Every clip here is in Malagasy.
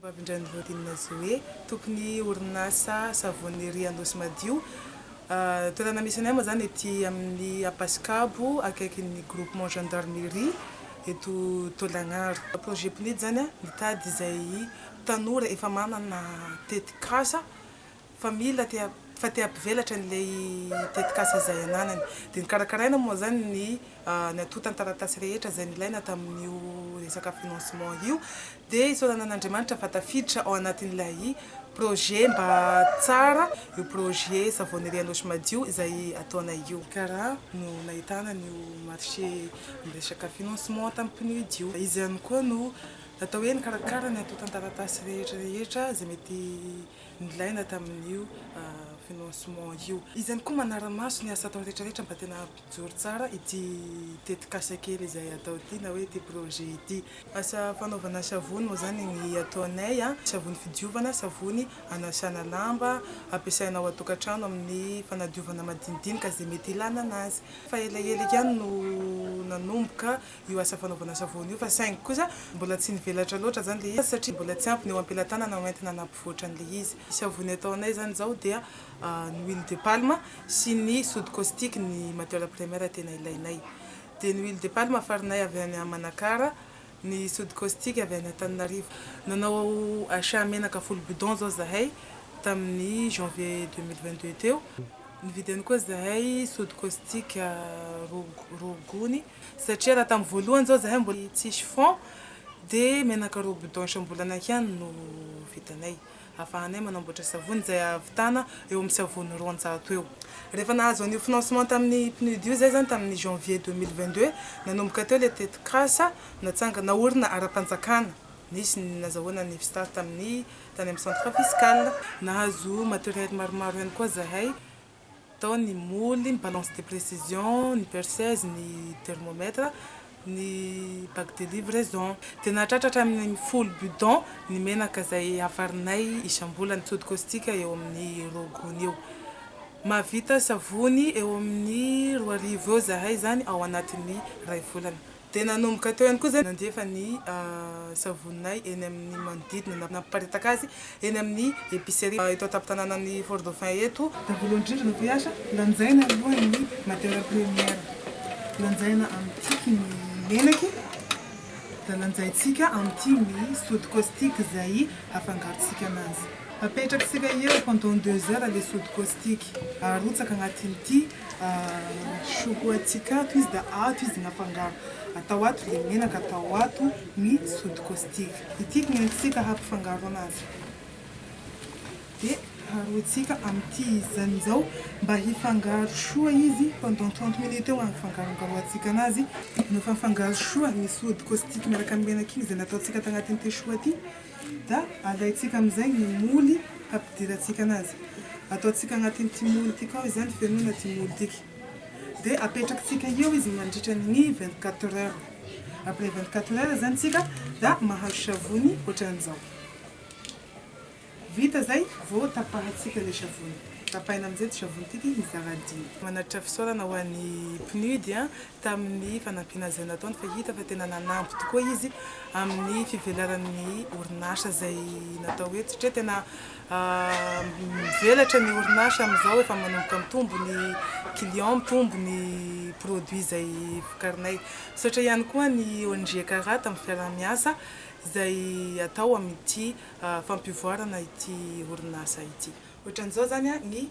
Babindranivolina Zoé, tompon'ny orinasa Savonnerie Anosy Madio. Toerana misy anay moa izany ety amin'ny Ampasikabo, akaikin'ny groupement gendarmerie eto Tolagnaro. Projet PNUD izany mitady izay tanora efa manana tetikasa fa mila te fa te hampivelatra an'ilay tetikasa izay ananany. Dia nokarakaraina moa izany ny ny antontan-taratasy rehetra izay nilaina tamin'io resaka financement io. Dia isaorana an'Andriamanitra fa tafiditra ao anatin'ilay projet mba tsara io projet Savonnerie Anôsy Madio izay ataonay io. Karaha no nahitana an'io marché miresaka financement tamin'ny PNUD io. Izy ihany koa no atao hoe nikarakara ny antontan-taratasy rehetra rehetra izay mety nilaina tamin'io financement io. Izy ihany koa manara-maso ny asa atao rehetra rehetra mba tena hampijoro tsara ity tetikasa kely izay atao ity na hoe ity projet ity. Asa fanaovana savony moa izany ny ataonay, savony fidiovana, savony anasana lamba, ampiasaina ao an-tokantrano amin'ny fanadiovana madinidinika izay mety ilana anazy. Fa elaela ihany no nanomboka io asa fanaovana savony io fa saingy kosa mbola tsy nivelatra loatra izany ilay izy satria mbola tsy ampy ny eo am-pelatanana hoentina nampivoatra an'ilay izy. Savony ataonay izany izao dia ny huile de palme sy ny soude caustique ny matière première tena ilainay. Dia ny huile de palme afarinay avy any Manakara, ny soude caustique avy any Antananarivo. Nanao achat menaka folo bidon izao izahay tamin'ny janvier 2022 teo. Nividy ihany koa izahay soude caustique roa gony. Satria raha tamin'ny voalohany zao zahay mbola tsisy fond dia menaka roa bidon isam-bolana ihany no vitanay ahafahanay manamboatra savony izay ahavitana eo amin'ny savony 200 eo. Rehefa nahazo an'io financement tamin'ny PNUD io zay zany tamin'ny janvier 2022, nanomboka teo ilay tetikasa natsangana, naorina ara-panjakana, nisy ny nazahoana ny FSTAR tamin'ny tany amin'ny centre fiscal. Nahazo matériel maromaro ihany koa zahay. Tao ny moule, ny balance de précision, ny perceuse, ny thermomètre, ny bac de livraison. Dia nahatratra hatramin'ny 10 bidon ny menaka izay avarinay isam-bolana. Soude caustique eo amin'ny roa gony eo. Mahavita savony eo amin'ny 2000 eo izahay izany ao anatin'ny iray volana. Dia nanomboka teo ihany koa izay nandefa ny savoninay eny amin'ny manodidina, nampiparitaka azy eny amin'ny épicerie eto an-tampon-tanànan'i Fort Dauphin eto. Dia voalohany indrindra no hiasa, lanjaina aloha ny matière première, lanjaina amin'ity ny menaky, dia lanjaintsika amin'ity ny soude caustique izay hafangarontsika anazy. Apetrakitsika eo pendant deux heures ilay soude caustique, arotsaka agnatin'ity. Choco-antsika ato izy dia ato izy nafangaro. Atao ato ilay menaka, atao ato ny soude caustique. Ity no entintsika hampifangaro anazy. Dia harointsika amin'ity izy izany izao mba hifangaro soa izy pendant 30 minutes eo hampifangarongaroantsika anazy. Rehefa mifangaro soa ny soude caustique miaraka amin'ny menaka iny izay nataontsika tagnatin'ity choux ity dia alaintsika amin'izay ny moly hampidirantsika anazy. Ataontsika agnatin'ity moule ity kao izany, fenoina ity moule ity. Dia apetrakitsika eo izy mandritra ny 24 heures. Après 24 heures zany tsika da mahazo savony ohatran'izao. Vita zay vao tapahantsika le savony. Tapahina amin'izay ity savony ity mizara dimy. Manatitra fisaorana ho an'ny PNUD tamin'ny fanampiana izay nataony fa hita fa tena nanampy tokoa izy amin'ny fivelaran'ny orinasa izay natao eto satria tena mivelatra ny orinasa amin'izao, efa manomboka mitombo ny client, mitombo ny produit izay vokarinay. Misaotra ihany koa ny ong Ekara tamin'ny fiaraha-miasa izay atao amin'ity fampivoarana ity orinasa ity. Ohatran'izao izany ny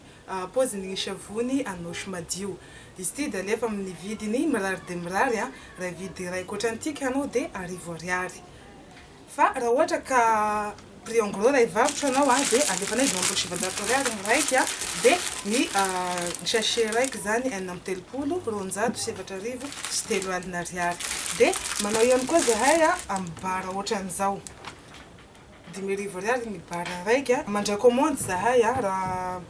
paozin'ny savony Anôsy madio. Izy ity dia alefa amin'ny vidiny mirary dia mirary, raha hividy iray ankoatran'ity ka ianao dia 1000 ariary. Fa raha ohatra ka prix en gros raha hivarotra anao dia alefanay 950 ariary ny raiky dia ny sachet raiky izany 236 ariary. Dia manao ihany koa zahay amin'ny bara ohatran'izao. 5000 ariary ny bara raika. Mandray commande zahay raha.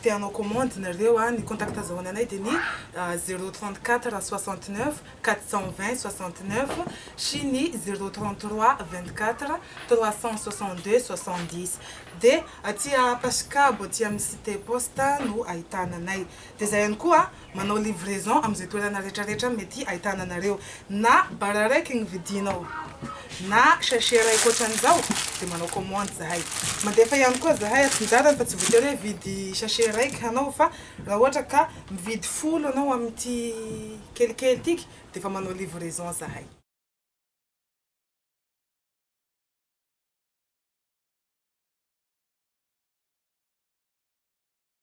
te hanao commande nareo a, ny contact azahoana anay dia ny 034 69 420 69 sy ny 033 24 362 70. Dia aty Ampasikabo aty amin'ny cité poste no ahitana anay. Dia zay ihany koa manao livraison amin'izay toerana rehetrarehetra mety ahitana anareo. Na bara raiky ny vidinao na sachet raiky ohatran'izao dia manao commande zahay. Mandefa ihany koa zahay atsinjarany fa tsy voatery hoe hividy sachet raiky hanao fa raha ohatra ka mividy 10 anao amin'ity kelikely tiky dia efa manao livraison zahay.